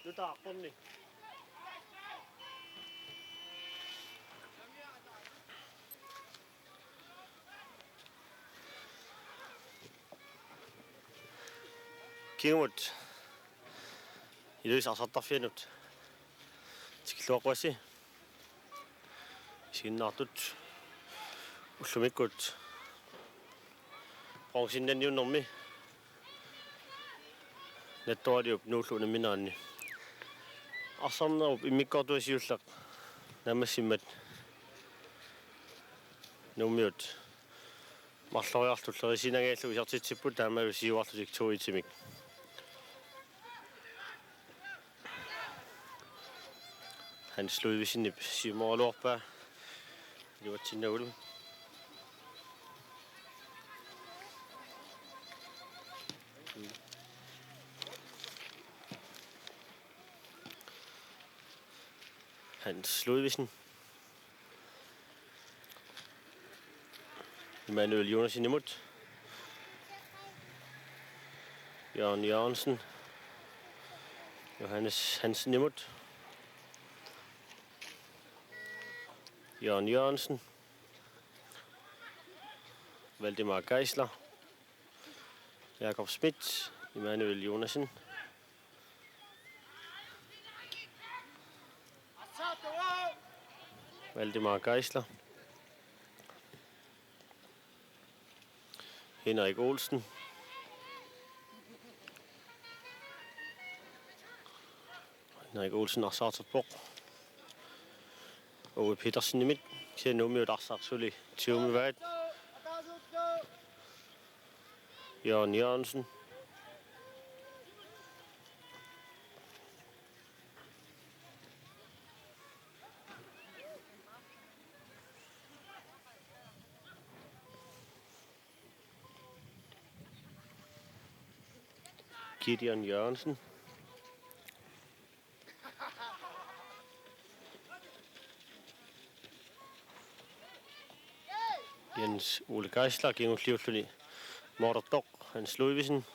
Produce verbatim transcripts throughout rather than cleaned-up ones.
Nutaarporni. Kingumut Ilulissat arsartarfianut tikilluaqquassi. Isiginnaartut ullumikkut bronzennanniunnermi Nattoraliup Nuullu unammineranni. Arsarnerup immikkoortua siulleq naammassimmat Nuummiut marloriarlutik tulleriisiinangajallu isertitsipput taamaallu siuarlutik to et-imik. Hans Ludvigsenip siumooraluarpaa iluatsinnagulu. Hans Ludvigsen. Immanuel Jonassenimut. Jørgen Jørgensen. Johannes Hansenimut. Jørgen Jørgensen. Valdemar Geisler. Jakob Schmidt. Immanuel Jonassen. Valdemar Geisler. Henrik Olsen. Henrik Olsen arsartarpoq. Ove Petersenimit. Kisianni Nuummiut arsaq suli tiumivaat. Jørgen Jørgensen. Gideon Jørgensen. Jens Ole Geisler kingulliulluni målertoq Hans Ludvigsen.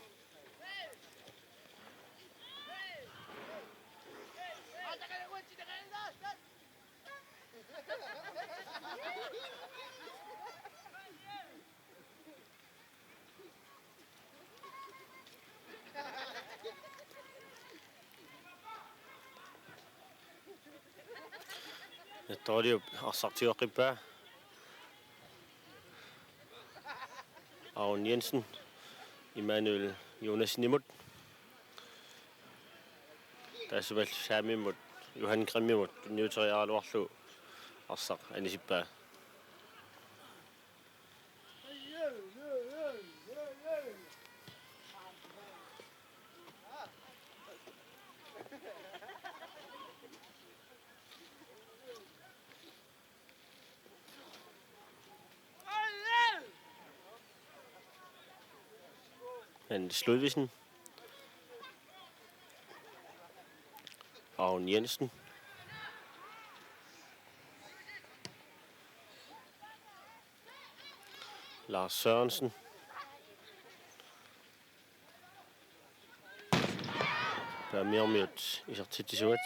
Nattoraliup arsaq tigoqqippaa. Aron Jensen, Immanuel Jonassenimut. Taassumalu Saamimmut, Johan Grimmimut, tunniuteriaraluarlugu arsaq anisippaa. Hans Ludvigsen. Aron Jensen. Lars Sørensen. Paamiormiut isertitsisuat.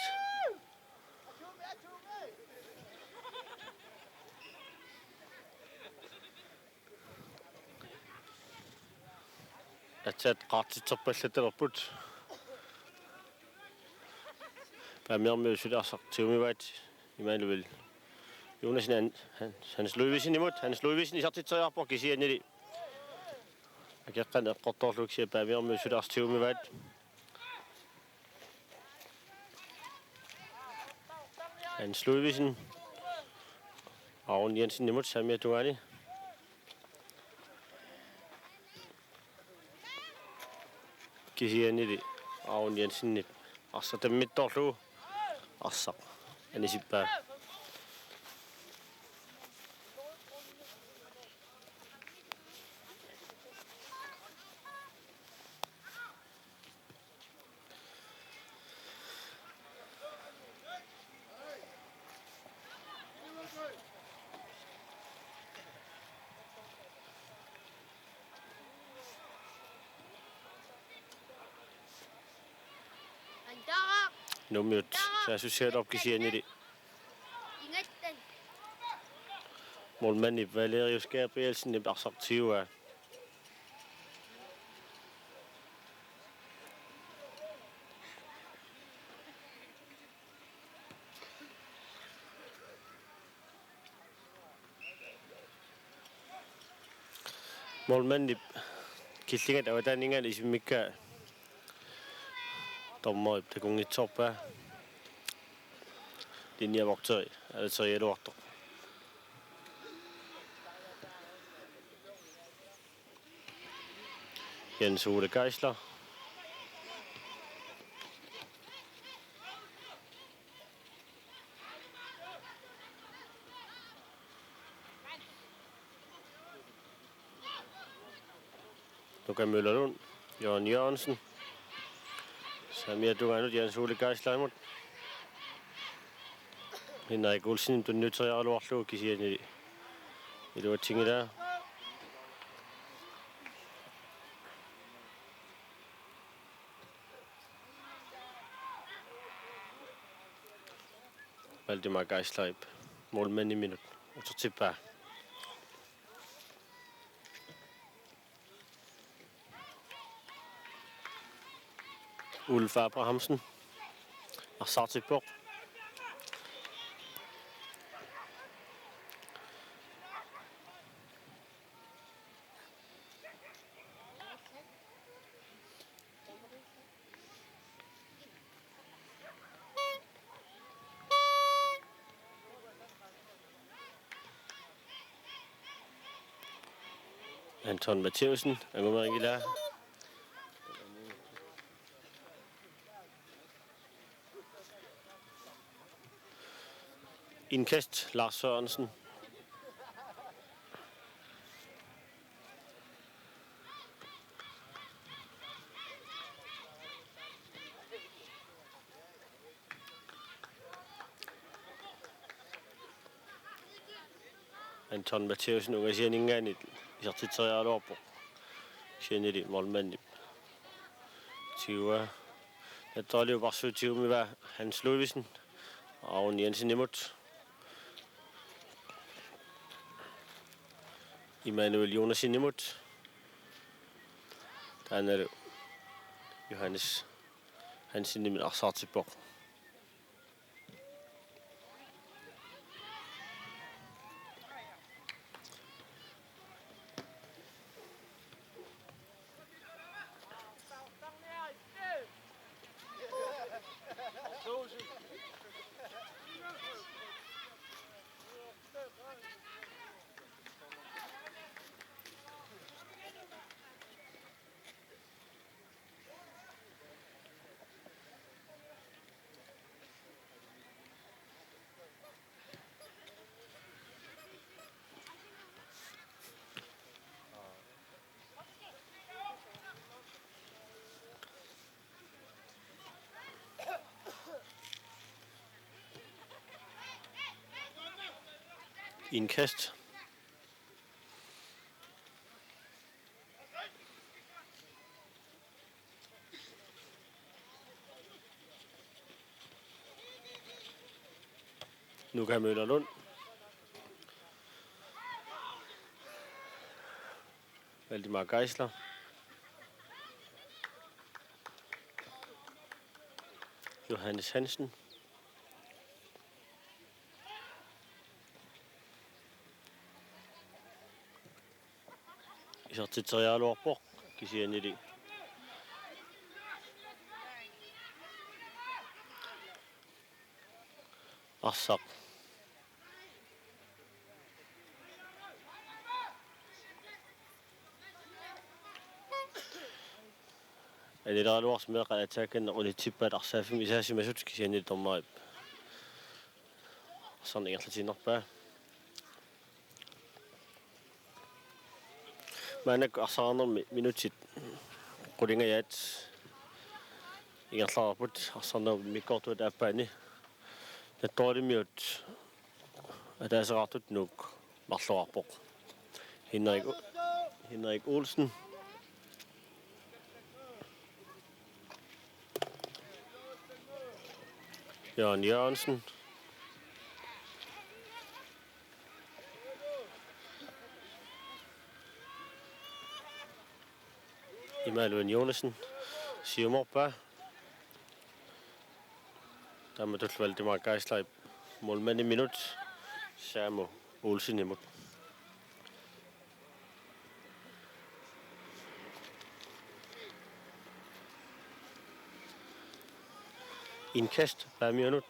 Aatsaat qaartitserpallattalerput. Paamiormiut suli arsaq tigumivaat. Immanuel Jonassen Hans, Hans Ludvigsenimut. Hans Ludvigsen isertitseriarpoq kisiannili akeqqaneq eqqortoorlugu kisianni Paamiormiut suli arsaq tigumivaat. Hans Ludvigsen. Aron Jensenimut saamiata tungaani. Kisiannili Aron Jensenip arsaq tammittoorlugu arsaq anisippaa. Nuummiut saassussigaluarput kisiannili målmandip Valerius Gabrielsenip arsaq tiguaa. Målmandip killingata avataaninngaanniit isimmikkaa dommerip takunngitsoorpaa. Linjevogteri aalateriaraluartoq. Jens Ole Geisler. Nuka Møllerlund, Jørgen Jørgensen. Saamiata tungaanut Jens Ole Geislerimut. Henrik Olsen tunniuteriaraluarlugu kisiannili iluatsinngilaa. Valdemar Geislerip målmandiminut utertippaa. Ulf Abrahamsen arsaartippoq. Anton Mathæussen angumerinngilaa. Indkast, Lars Sørensen. Anton Mathæussen ungasianinngaanniit isertitseriaraluarpoq. Kisiannili målmandip tiguaa. Nattoraliup arsaq tigummivaa Hans Ludvigsen. Aron Jensenimut. Immanuel Jonassenimut. Taannalu Johannes Hansenimit arsaartippoq. Indkast. Nuka Møllerlund. Valdemar Geisler. Johannes Hansen. Isertitseriaraluarpoq kisiannili arsaq. Anileraluarsi meeqqat attackimik unitsippaat arsaaffimmi isaasimasut kisiannili dommerip arsarneq ingerlatiinnarpaa. Maannakkut arsaqarnermi minutsit qulingajaat ingerlareerput arsarnerup immikkoortuata aappaani. Nattoralimiut ataaseqartut Nuuk marloqarpoq. Henrik O-, Henrik Olsen. Jørgen Jørgensen. Immanuel Jonassen siumorpaa. Taamatullu Valdemar Geislerip målmandiminut Samu Olsenimut. Indkast, fem minut.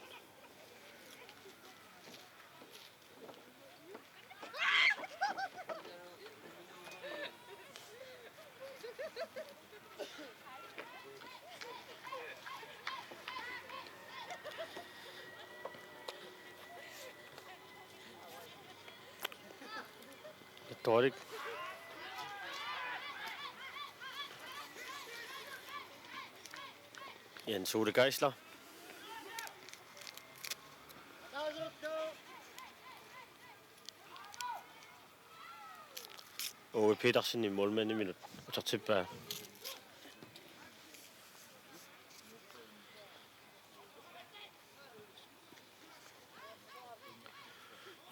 Dårligt. Jens Ole Geisler. Ove Petersen i målmandiminut. Utertippaa.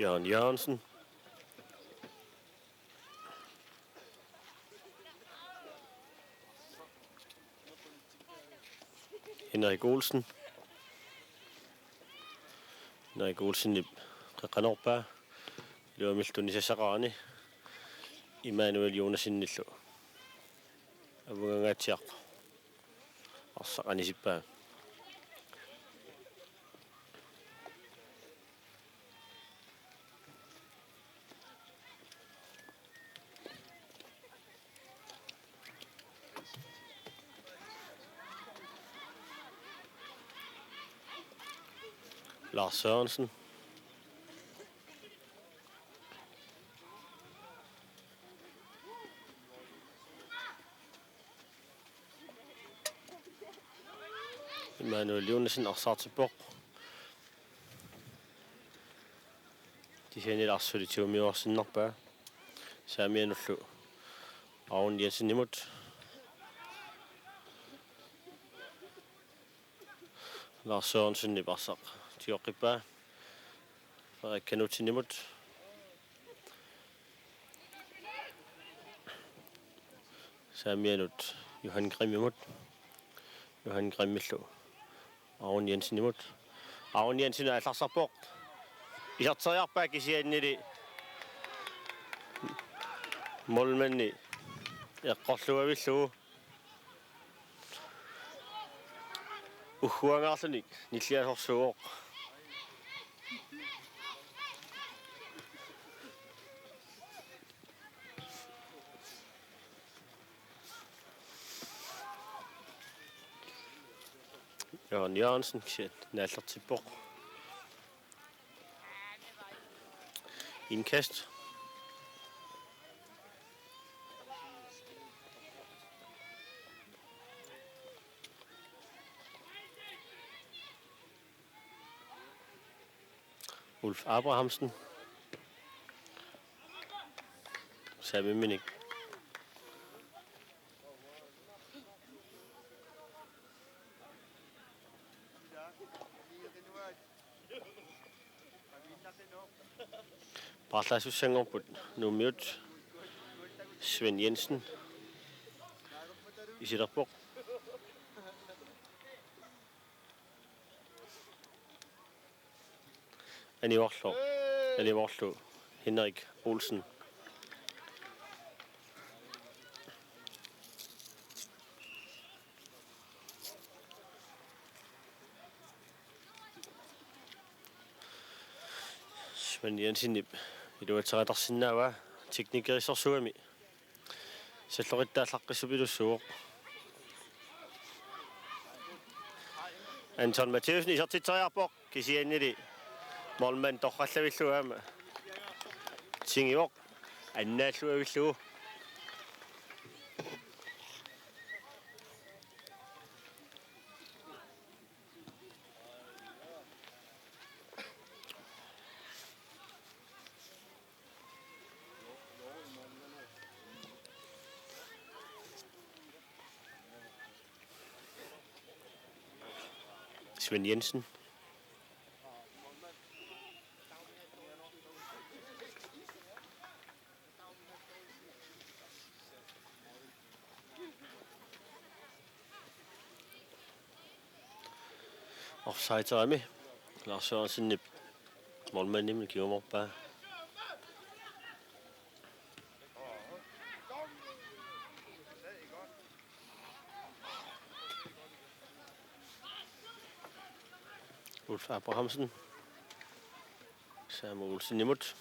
Jørgen Jørgensen. Henrik Olsen. Henrik Olsenip qeqqanorpaa. Iluamillu tunisassaqarani Immanuel Jonassenillu avungangaatsiaq arsaq anisippaa. Lars Sørensen. Immanuel Jonassen arsaartippoq. Kisianni Lars suli tigummiorsinnarpaa. Saamianullu Aron Jensenimut. Lars Sørensenip arsaq tigoqqippaa. Frederik Knudsenimut. Saamianut Johan Grimimut. Johan Grimillu Aron Jensenimut. Aron Jensen aallarsarpoq. Iserteriarpaa kisiannili målmandi eqqorluavillugu. Ugguangaarlunik nilliasorsuuvoq. Jørgen Jørgensen, kisianni naallertippoq. Indkast. Ulf Abrahamsen. Saamiminit. Paarlaassussanngorput Nuummiut. Svend Jensen isilerpoq. Anivorlu. Anivorlu Henrik Olsen. Svend Jensenip iluatseqatarsinnaavaa teknikerissorsuugami. Salloqittaallaqqissupilussuuvoq. Anton Matthæusen isertitseriarpoq kisiannili målmand torrallavillugu aamma tingivoq annaalluavillugu. Svend Jensen. Offsideerami. Lars Sørensenip målmandimut kingumorpaa. Ulf Abrahamsen. Samuel Olsenimut.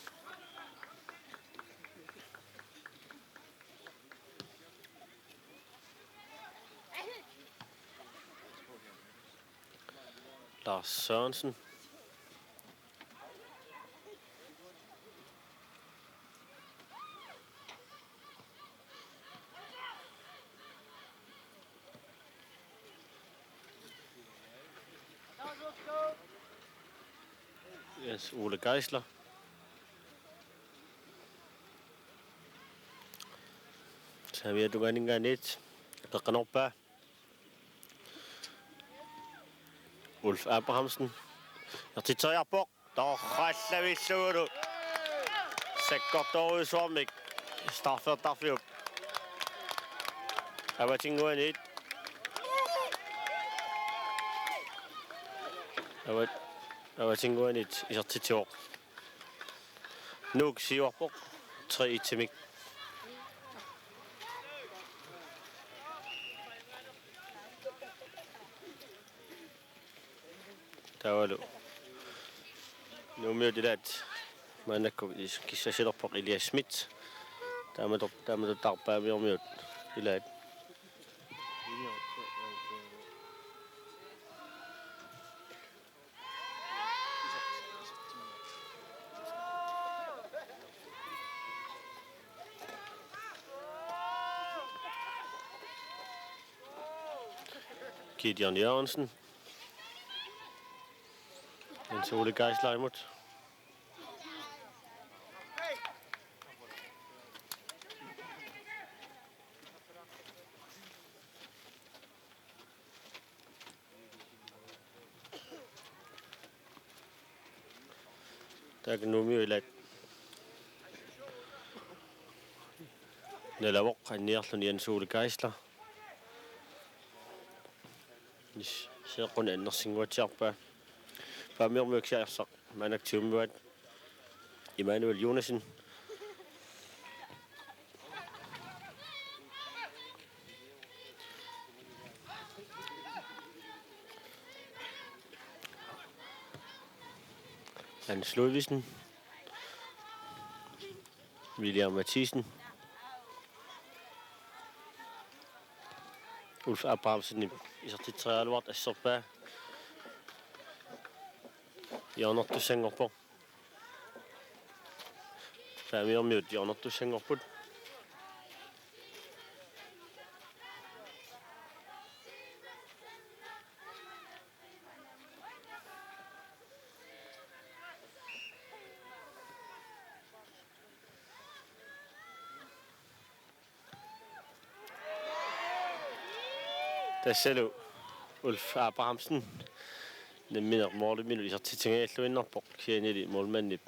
Lars Sørensen. Jens Ole Geisler. Saamiata tungaaninngaanniit qeqqanorpaa. Ulf Abrahamsen. Isertitseriarpoq. Torrallavillugulu sakkortoorujussuarmik straffertarfiup avatinnguaniit. Avat-, avatinnguaniit isertitsivoq. Nuuk siuarpoq tre et-imik. Taavalu Nuummiut ilaat maannakkut is-, kissassilerpoq Elias Schmidt. Taamatut, taamatut taarpaamiormiut ilaat. Gideon Jørgensen. Jens Ole Geislerimut. Taakku Nuummiut ilaat nalavoq anniarluni Jens Ole Geisler. Nis seeqquni annersinnguatsiarpaa. Paamiormiut kisiat arsaq maannakkut tigummivaat. Immanuel Jonassen. Hans Ludvigsen. William Mathisen. Ulf Abrahamsen isertitseriaraluartoq asserpaa. Hjørnertussanngorpoq. Paamiormiut hjørnertussanngorput. Tassalu Ulf Abrahamsen nammineq måliminnut isertitsingaalluinnarpoq, kisiannili målmandip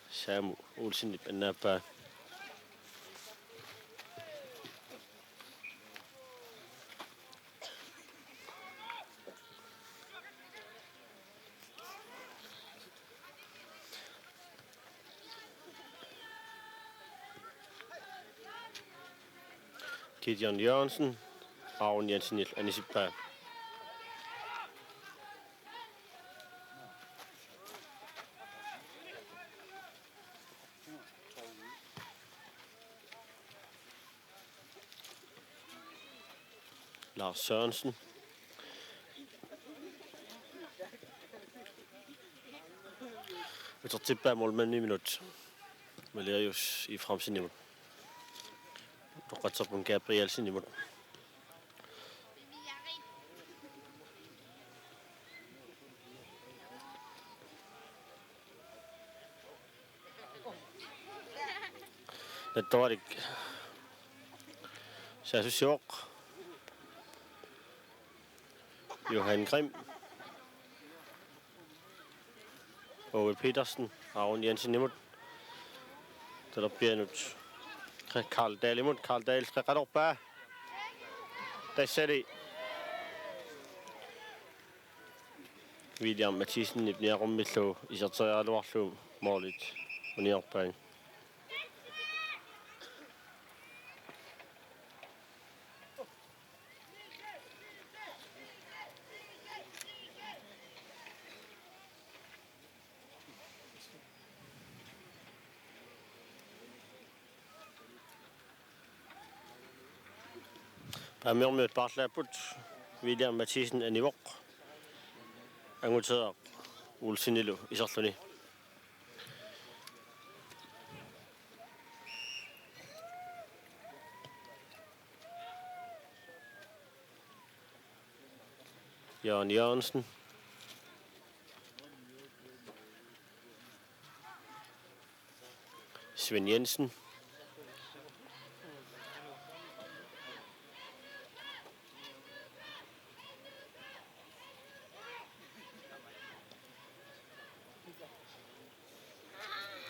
Samu Olsenip annaappaa. Gideon Jørgensen, Aron Jensenip anisippaa. Lars Sørensen. Utertippaa målmandiminut Valerius Efraimsenimut. Utoqqatserpunga Gabrielsenimut. Nattoralik saassussivoq. Johan Grim. Ove Petersen, Aron Jensenimut. Talerpianut Karl Dahlimut, Karl Dahl qeqqanorpaa. Tassali. William Mathiesen niaqqummillu iserteriaraluarlugu målit uniorpaa. Päämiormiut paarlaapput. William Mathiesen anivoq. Anguteeraq Olsenilu iserluni. Jørgen Jørgensen. Svend Jensen.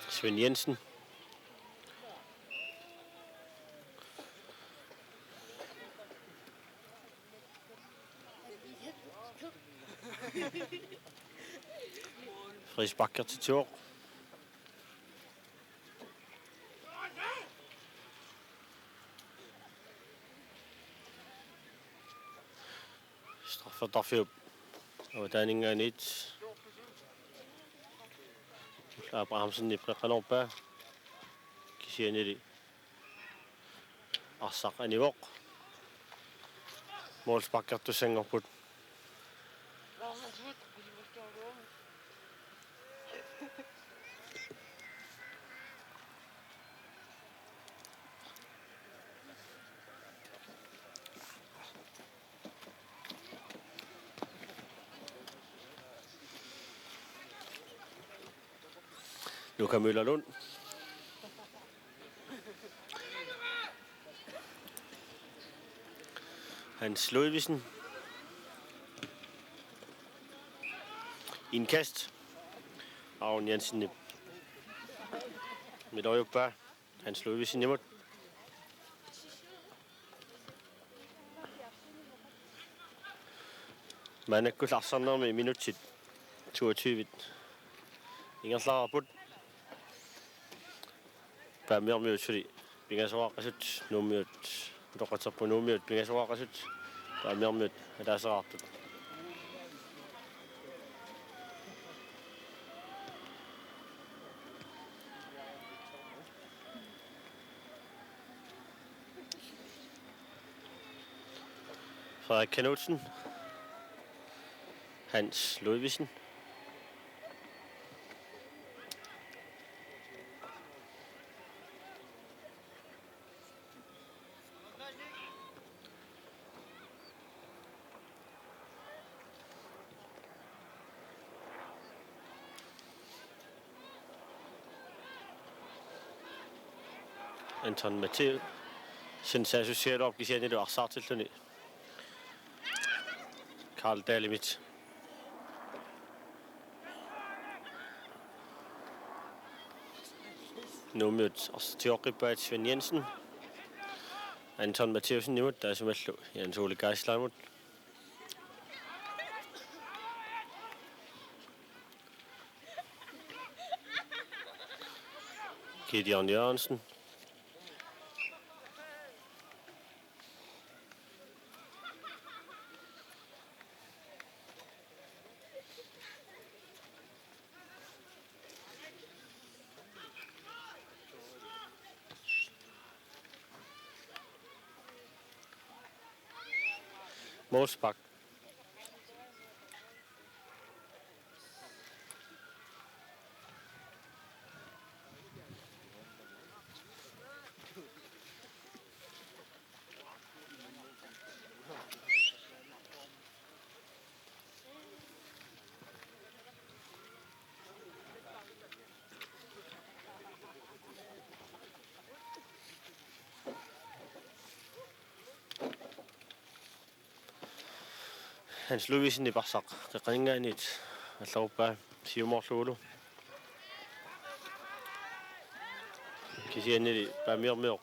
Svend Jensen. Frispark til Thor. Straffertarfiup avataaninngaanniit Abrahamsenip qeqqanoorpaa, kisiannili arsaq anivoq. Målsparkertussanngorput. Luka Møller Lund. Hans Ludvigsen. Indkast. Aron Jensen. Midtøjeppa. Hans Ludvigsenimut. Maannakkut arsarnermi minutsit toogtyve ingerlareerput. Päämiormiut suli pingasoqaqqasut, Nuummiut, utoqqatserput Nuummiut pingasoqaqqasut, Päämiormiut ataaseqartut. Frederik Knudsen. Hans Ludvigsen. Anton Mathæussen saassussigaluarpoq kisiannili arsaartilluni Karl Dahlemit. Nuummiut arsaq tigooqqippaat Svend Jensen. Anton Mathæussenimut taassumalu Jens Ole Geislerimut. Gideon Jørgensen. Målspark. Hans Ludvigsen arsaq qeqqaninngaanniit allaruppaa siumoorlugulu. Kisiannili Päämiormiut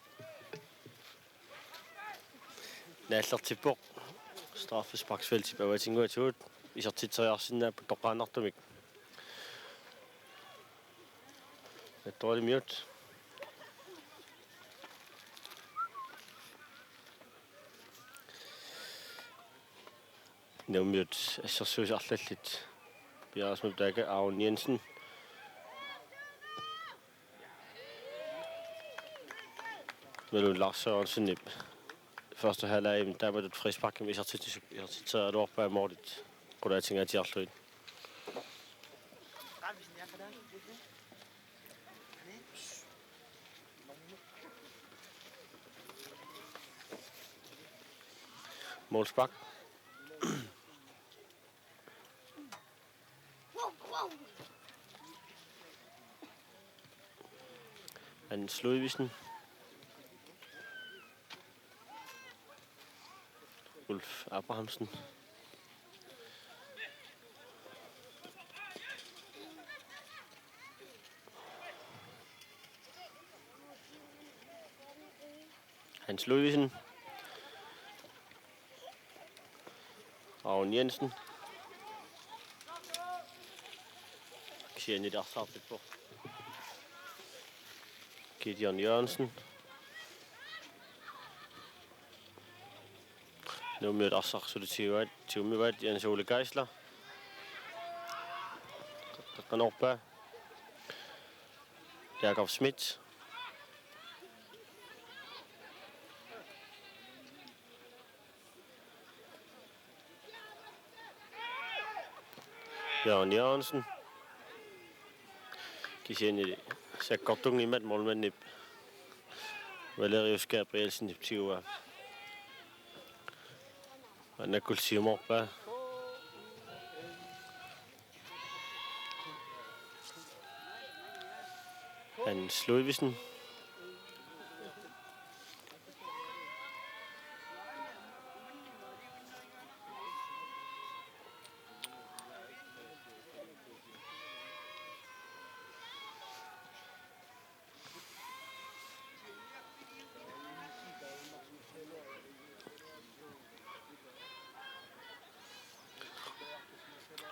naallertippoq. Straffesparksfeltip avatanguatigut isertitseriarsinnaapput toqqaannartumik. Nattoralimiut. Nuummiut assersuisut arlallit. Piareersumik taakku Aron Jensen. Imaluunniit Lars Sørensenip første halvlegimi taamatut frisparkimik isertitsis-, isertitseriaraluarpaa målit qulaatingaatsiarlugit. Målspark. Hans Ludvigsen. Ulf Abrahamsen. Hans Ludvigsen. Aron Jensen. Kisianni arsaq ippoq. Gideon Jørgensen. Nuummiut arsaq suli tiguaat, tigummivaat Jens Ole Geisler. Qeqqanorpaa. Jakob Schmidt. Jørgen Jørgensen. Kisianni sakkortunngimmat målmandip Valerius Gabrielsenip tiguaa. Maannakkullu siumoorpaa. Hans Ludvigsen.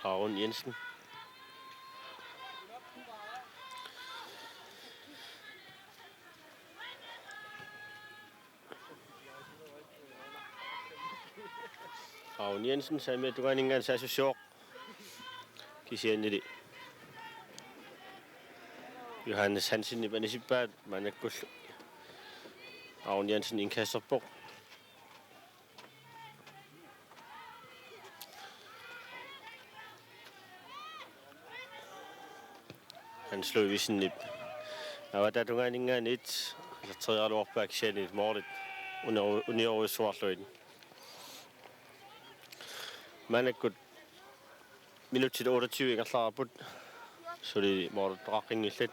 Aron Jensen. Aron Jensen, saamiata tungaaninngaanniit saassussivoq. Kisiannili Johannes Hansenip anisippaa, maannakkullu Aron Jensen indkasterpoq. Hans Ludvigsenip avataa tungaaninngaanniit iserteriaraluarpaa kisianni målit unioru-, uniorujussuarlugit. Maannakkut minutsit otteogtyve ingerlareerput. Suli målittoqaqqinngillat.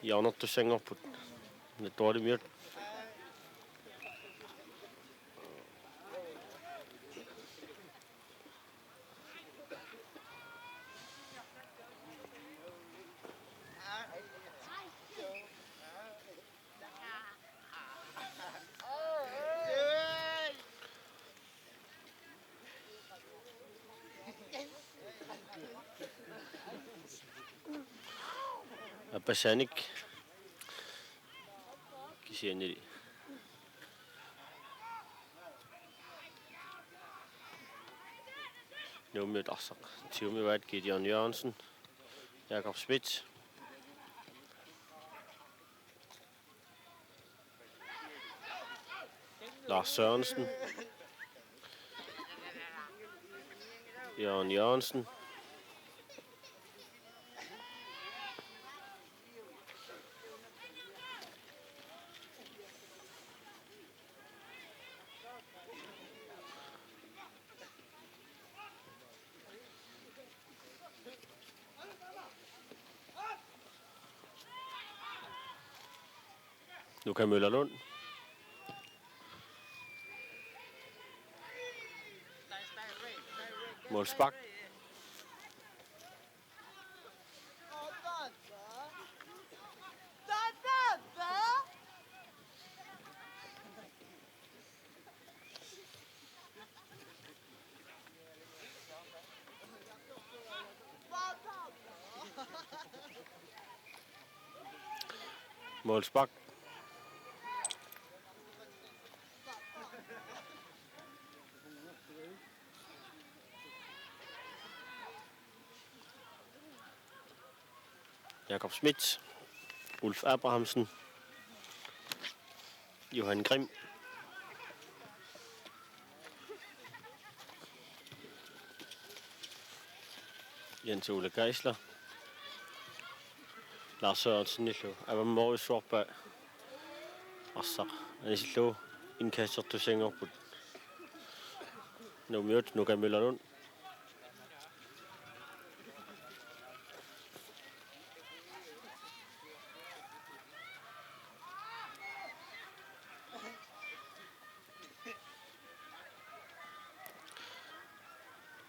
Hjørnertussanngorput. Nattoralimiut. Aappassanik kisiannili Nuummiut arsaq tigummivaat. Gideon Jørgensen, Jakob Schmidt, Lars Sørensen, Jørgen Jørgensen. Nuka Møllerlund. Målspark. Målspark. Jakob Schmidt, Ulf Abrahamsen, Johan Grimm, Jens Ole Geisler, Lars Sørensenillu avammorujussuarpaa, arsaq anisillugu indkastertussanngorput. Nuummiut Nuka Møllerlund.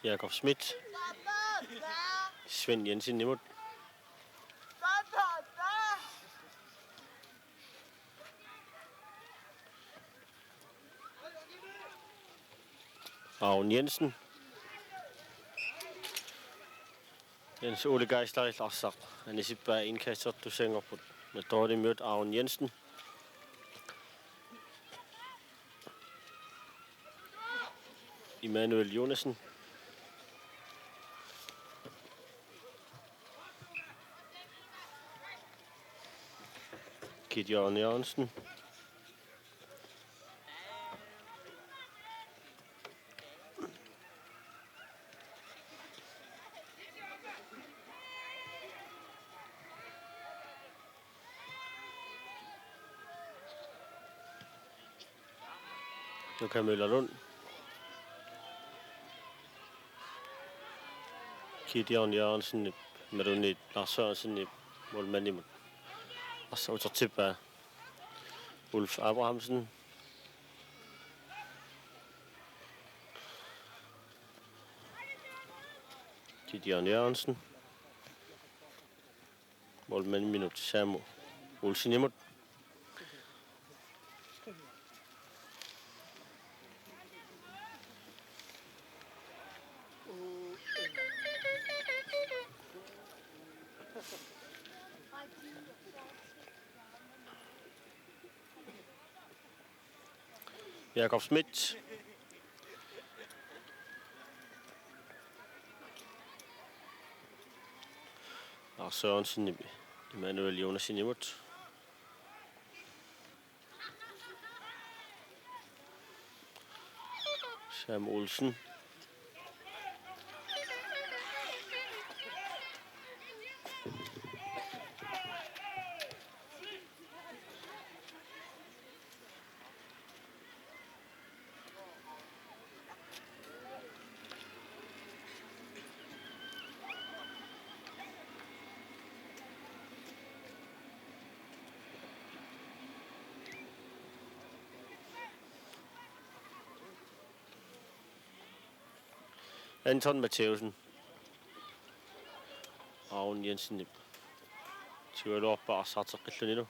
Jakob Schmidt. Svend Jensenimut. Aron Jensen. Jens Ole Geisler arsaq anisippaa, indkastertussanngorput. Med dårlig mødt Aron Jensen. Immanuel Jonassen. Gideon Jørgensen. Nuka Møllerlund. Gideon Jørgensen, Malunit Lars Sørensen, målmandimut. Arsaq utertippaa. Ulf Abrahamsen. Gideon Jørgensen. Målmandimut Samu Olsenimut. Jakob Schmidt. Lars Sørensen, Immanuel Jonassenimut. Sam Olsen. Anton Mathæussen. Aron Jensenip siualuarpaa arsaarteqqillunilu.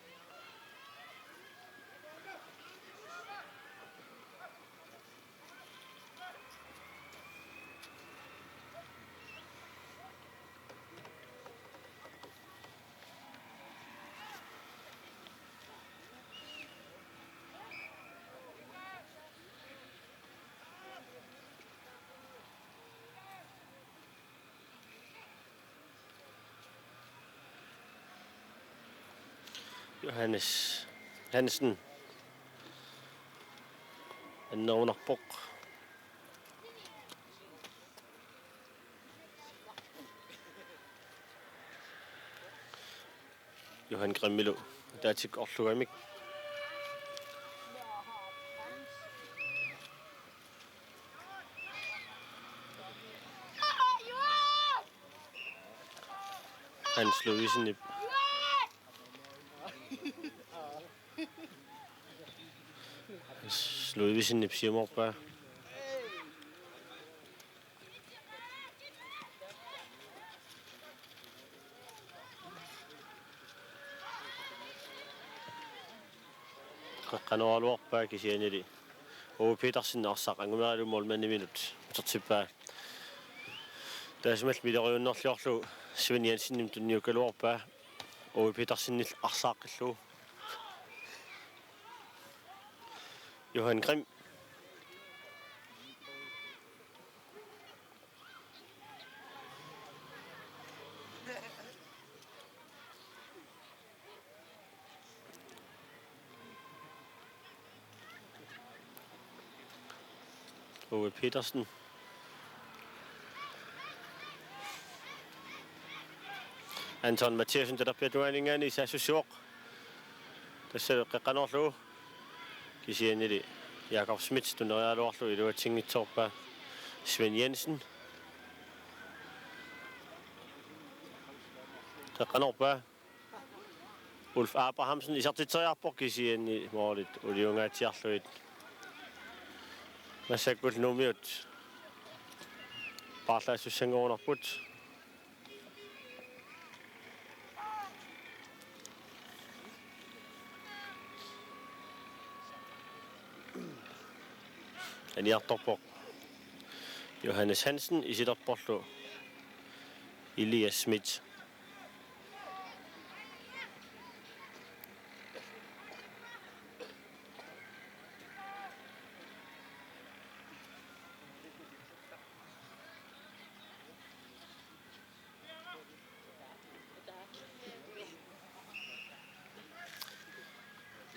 Johannes Hansen annerunarpoq. Johan Grimmilu ataatsik orlugamik. Hans Ludvigsenip. Hans Ludvigsenip siumorpaa. Qeqqanooraluarpaa kisiannili Ove Petersen arsaq angumerilu målmandiminut utertippaa. Taassumalu miloriunnerliorlugu Svend Jensenimut tunniukkaluarpaa. Ove Petersenillu arsaaqqillugu Johan Grim. Ove Petersen. Anton Mathiassen talerpiata tungaaninngaanniit saassussivoq. Tassa qeqqanoorlugu. Kisiannili Jakob Schmidt tuneriaraluarlugu iluatsinngitsoorpaa Svend Jensen. Qeqqanoorpaa. Ulf Abrahamsen isertitseriarpoq kisianni målit uniungaatsiarlugit. Massakkut Nuummiut paarlaassussanngorunerput. Aniartorpoq Johannes Hansen, isilerporlu Elias Schmidt.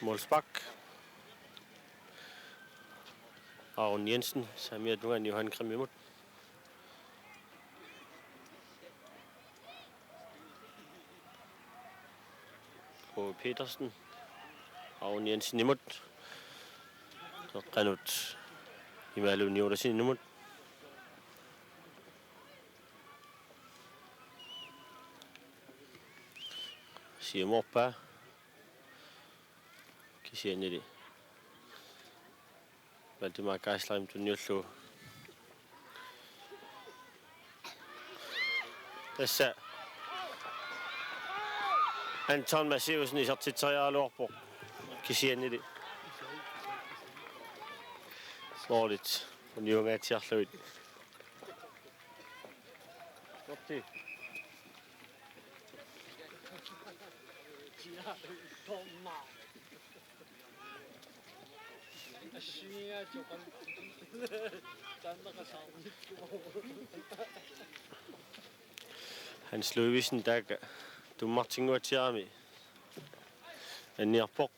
Målspark. Aron Jensen, saamiata tungaani Johan Grimimut. K. Petersen. Aron Jensenimut. Qeqqanut Imalu Niolasenimut. Siumoorpaa. Kisiannili Valdemar Geislerimut tunniullugu. Tassa Anton Mathiassen isertitseriaraluarpoq kisiannili målit uniungaatsiarlugit. Hans Ludvigsen taakku tummartinnguatsiarami anniarpoq.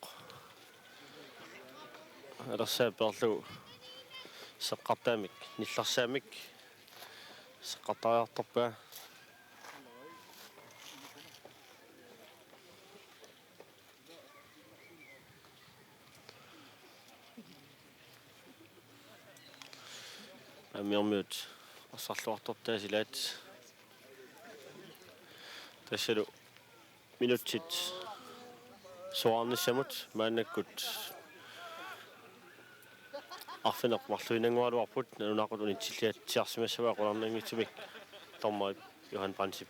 Alersaap peerlugu seqqartaamik, nillersaamik seqqartariartorpaa. Aammiormiut arsarluartortaat ilaat. Tassalu minutsit soraarnissamut maannakkut arfineq-marluinnannguaraluarput, nalunaaqutaq unitsilliatsiarsimassavaat qularnanngitsumik dommerip Johan Brandtip.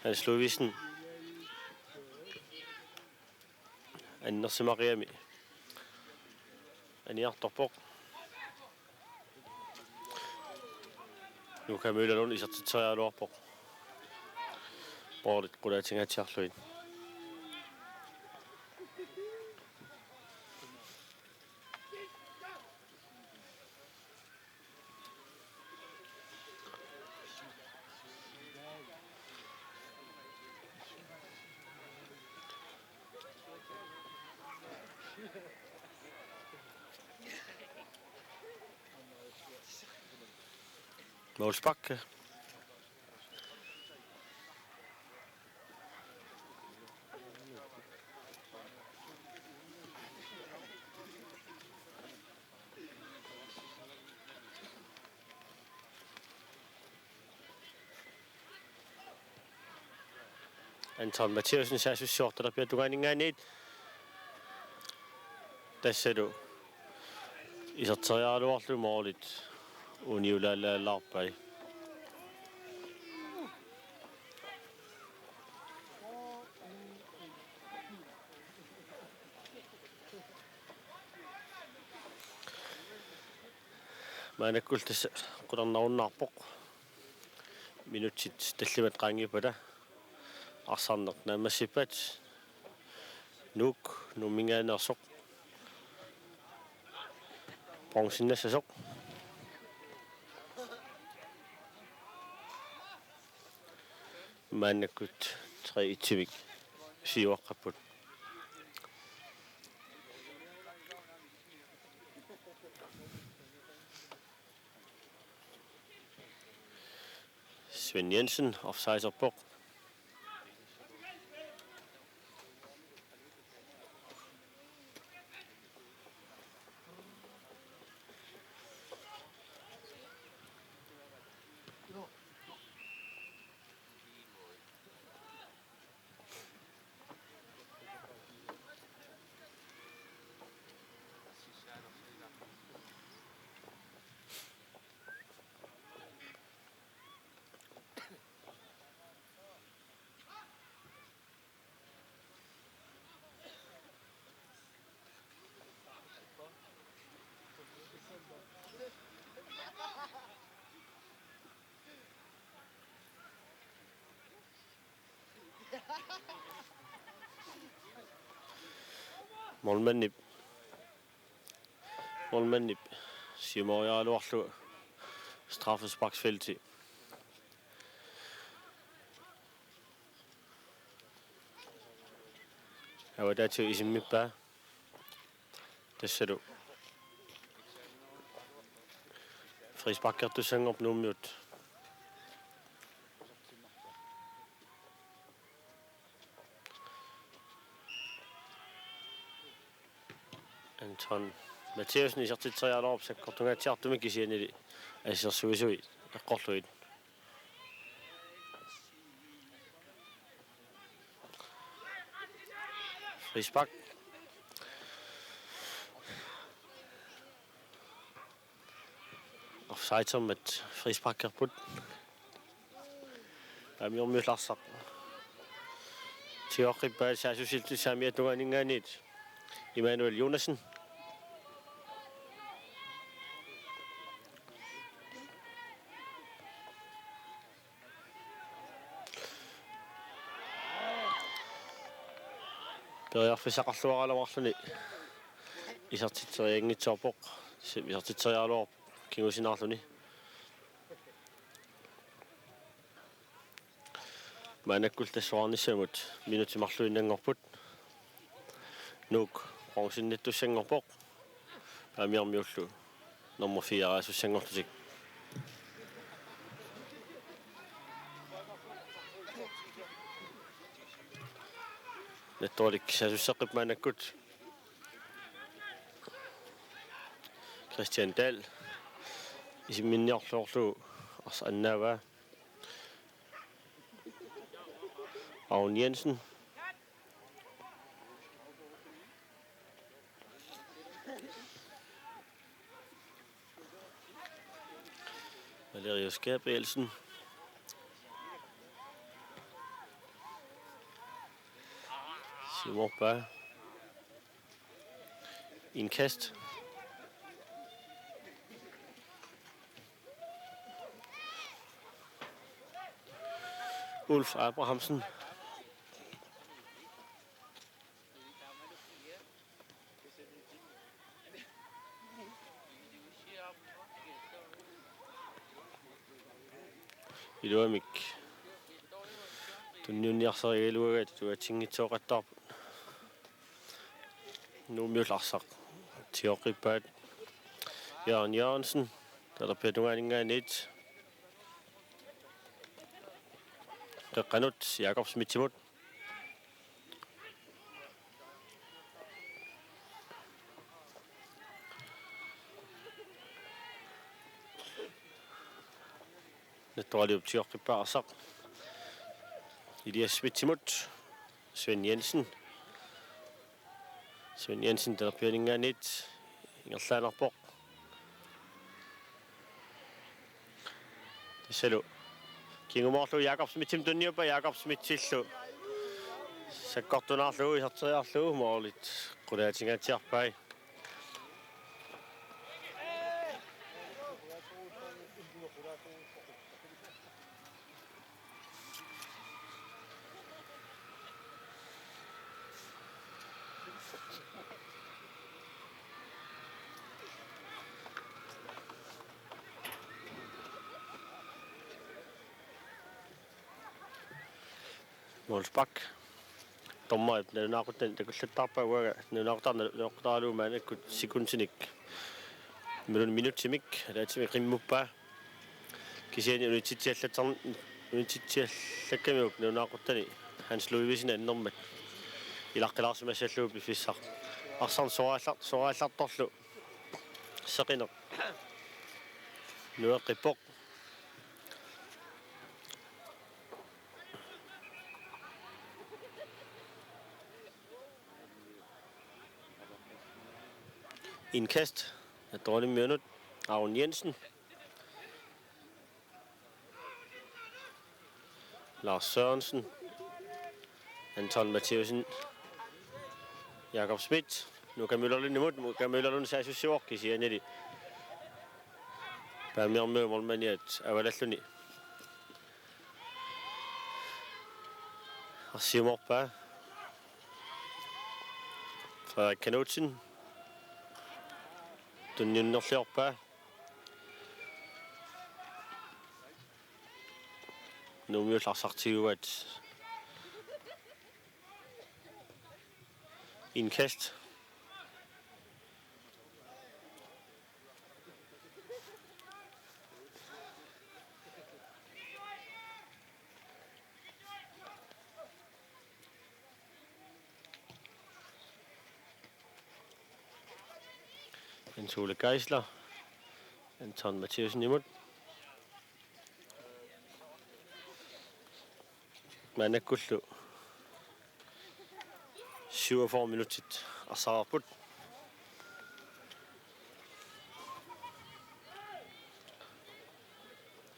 Hans Ludvigsen. Annersimaqiami aniartorpoq. Nuka Møller Lund isertitseriaraluarpoq. Målit qulaatingaatsiarlugit. Målspark. Anton Mathiassen saassussivoq talerpiata tungaaninngaanniit. Tassalu iserteriaraluarlugu målit uniulaalaarpai. Maannakkut tassa qularnarunnaarpoq. Minutsit tallimat qaangiuppata arsarneq naammassippat. Nuuk Nuumminngaanneersoq. Bronzinnaassasoq. Maannakkut tre et-imik siuaqqapput. Svend Jensen offsiderpoq. Målmandip. Målmandip siumoriaraluarlugu straffesparksfelti. Avataatigut isimmippaa. Tassalu frisparkertussanngorpoq Nuummiut. Anton Matthæussen isertitseriaraluarpoq sakkortungaatsiartumik kisiannili assersuisui eqqorlugit. Frispark. Offsidermat frisparkerput. Paamiormiullu arsaq tigoqqippaat saassussillutik saamiata tungaaninngaanniit. Immanuel Jonassen. Periarfissaqarluaraluarluni isertitserianngitsoorpoq. Isertitseriaraluarpoq kingusinaarluni. Maannakkullu tassuarnissamut minutsit marluinnanngorput. Nuuk bronzinnittussanngorpoq. Paamiormiullu nummer fire-asussanngorlutik. Nattoralik saassusseqqippoq maannakkut. Christian Dahl isimminniorlugu arsaq annaavaa. Aun Jensen. Valerius Gabrielsen. Simon Bø. Indkast. Ulf Abrahamsen. Iluamik tunniunniarsarigaluarput, atuatsinngitsooqattaarput. Nuummiut arsaq tigoqqippaat. Jørgen Jørgensen talerpiata tungaaninngaanniit. Qeqqanut Jakob Schmidtimut. Nattoraliup tigoqqippaa arsaq Elias Schmidtimut. Svend Jensen. Svend Jensen talerpianinngaanniit ingerlaannarpoq. Tassalu kingumoorlugu Jakob Schmidtimut tunniuppaa, Jakob Schmidtillu sakkortunaarlugu iserteriarlugu målit qulaatungaatsiarpai. Målspark. Dommerip nalunaaquttani takullattaarpaa uanga, nalunaaqutaq nalunaaqutaralugu maannakkut sekundinik, imaluunniit minutsimik, alaatsimik qimmuppaa. Kisianni unitsitsiallattar-, unitsitsiallakkamiuk nalunaaquttani Hans Ludvigsen annermat ilaqqilaarsimassallugu piffissaq arsarneq soraallar-, soraallartorlu seqineq nueqqippoq. Indkast af Dronning Myrnut, Aron Jensen. Lars Sørensen. Anton Mathiassen. Jakob Schmidt. Nuka Møllerlundimut, Nuka Møllerlund saassussivoq kisiannili Paamiormiut målmandiat avalalluni arsiumoorpaa. Frederik Knudsen tunniunnerliorpaa. Nuummiut arsaq tiguaat. Indkast. Jens Ole Geisler. Anton Mathiassenimut. Maannakkullu syvogfyrre minutsit arsarput.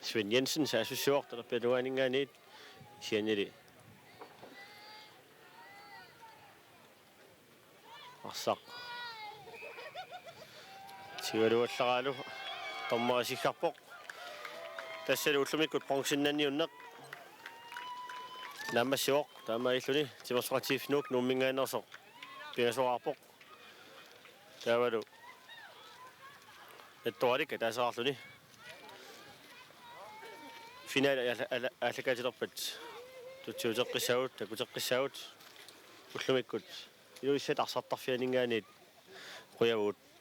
Svend Jensen saassussivoq talerpiata tungaaninngaanniit, kisiannili arsaq siualuallaraalu dommeri siggarpoq. Tassali ullumikkut bronzinnanniunneq naammassivoq, taamaalilluni Timersoqatigiit Nuuk Nuumminngaanneersoq pingasoraarpoq. Taavalu Nettoralik ataaseqarluni. Finale aalla-, aalla-, aallakaatilerpat tutsiuteqqissaagut, takuteqqissaagut. Ullumikkut Ilulissat arsartarfianinngaanniit qujavugut.